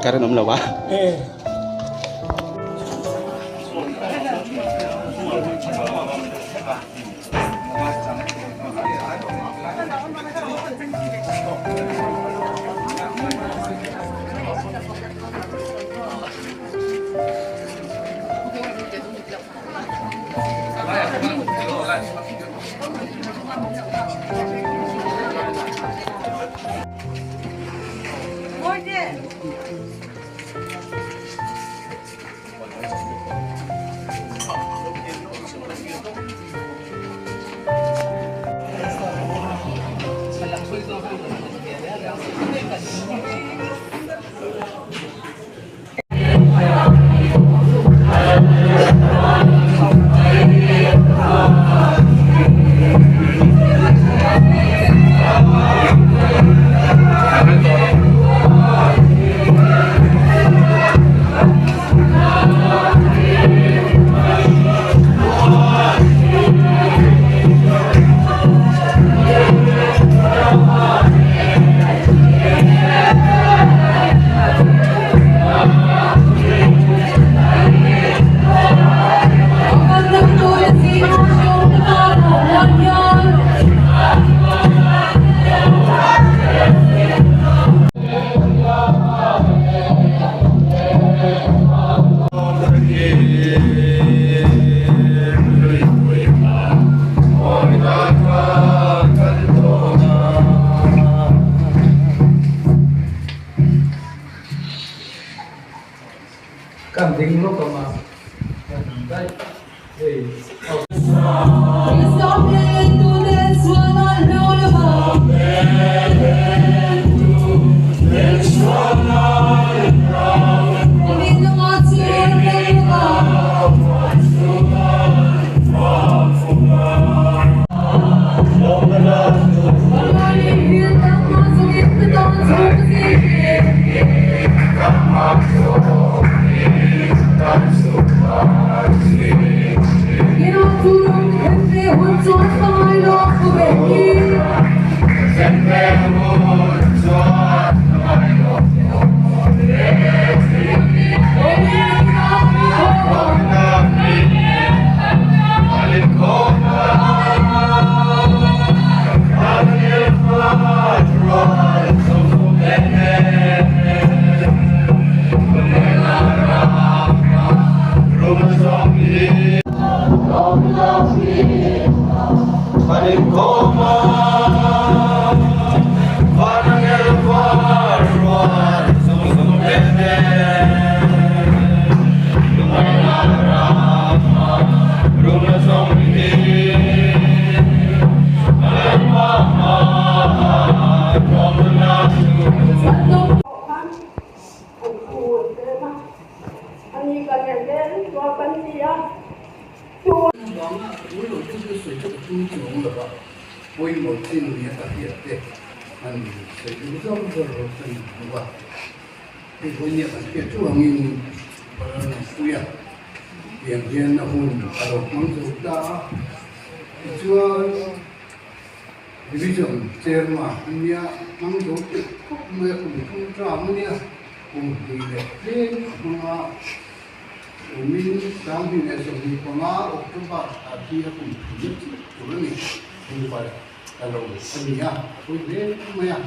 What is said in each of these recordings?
Current awm lo a. Kan ding lawk ang a, kan daih hei. Pawimawh chin nia ka hriat te an sawi duh zawk zawk rawh ka ni duh a, hei vawinia kan hriat chu angin Palalpuia tiang hian a hun a lo hmang zo ta a, tichuan Division Chairman ania hmang zo teh khawp mai a, kum thum tlang ania kum hnih leh tlem a hmang a. Kumin 2025 October thla thi a kum thum chiah tur a ni. Hnuhpalh ta lo a ni a, a pawi hle mai a.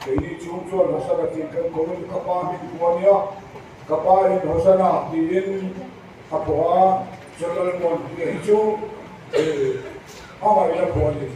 Keini chung chuan Hosana tih kan ko in ka pa hming pawh a nia. Ka pa in Hosana tiin a pawh a, chuan Lalmuanpuia hi chu a ngaihna pawh a ni.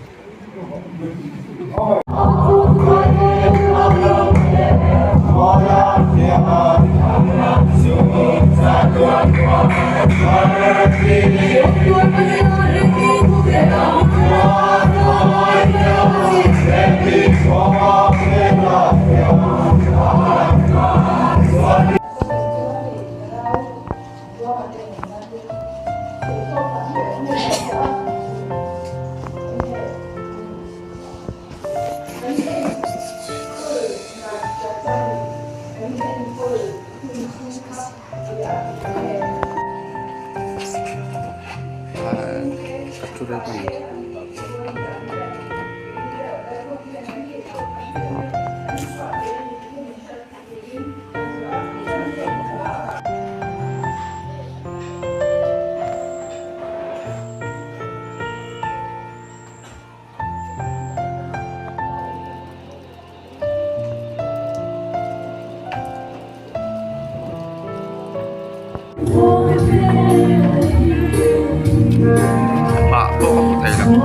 Mah pawh ka hmu thei lo.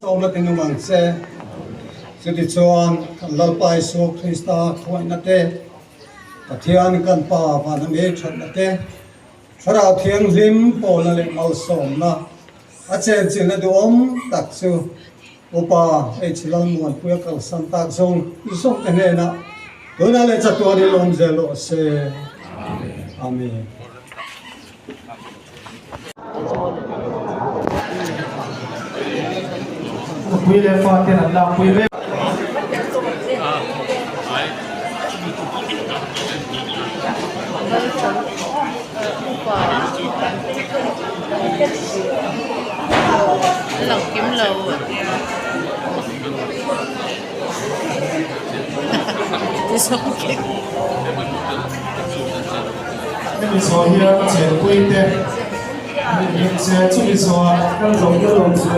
Sawmna ti nung ang che. Chutichuan kan Lalpa Isua Krista thuaihna te, Pathian kan Pa vana mi thatna te, Thlarau Thianghlim pawlna leh malsawmna a chenchilhna duhawm tak chu Upa H. Lalmuanpuia kalsan tak zawng zawng te hnenah tunah leh chatuan i lawm zel rawh se. Amen. Nupui leh fa ten an lakpui vek. Hemi zawh hian chenpui te an inhlim che, chumi zawhah kan zawh ber lo chu.